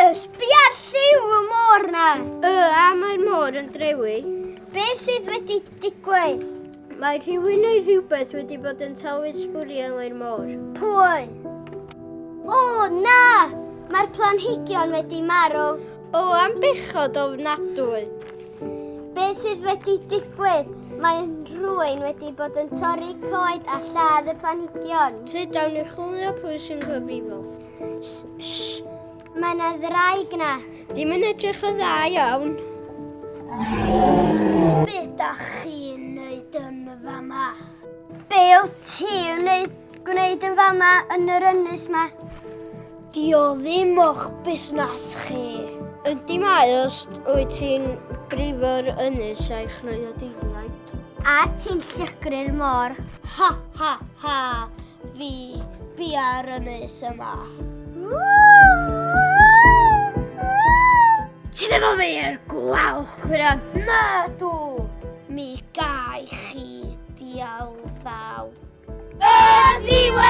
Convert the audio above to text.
Sbia'r lliw y môr na! Y, a mae'r môr yn drewi. Beth sydd wedi digwydd? Mae rhywun neu rhywbeth wedi bod yn taflu sbwriel i'r môr. Pwy? O, na! Mae'r planhigion wedi marw. O, am bechod ofnadwy. Beth sydd wedi digwydd? Mae rhywun wedi bod yn torri coed a lladd y planhigion. Tyd, awn ni chwilio pwy sy'n gyfrifol. Shh, mae yna ddraig na. Dim yn edrych yn dda iawn. Be da chi'n neud yn fama? Be wyt ti'n wneud, gwneud yn fama yn yr ynys ma? Di o ddim o'ch busnes chi. Ydy mae os wyt ti'n brifo'r ynys a'i chnoeaduriaid. A ti'n llygru'r môr. Ha ha ha, fi bia'r ynys yma. Ti ddim yn wir gwalch, gwirion. Na dw, mi gai chi dial ddaw. Y diwedd!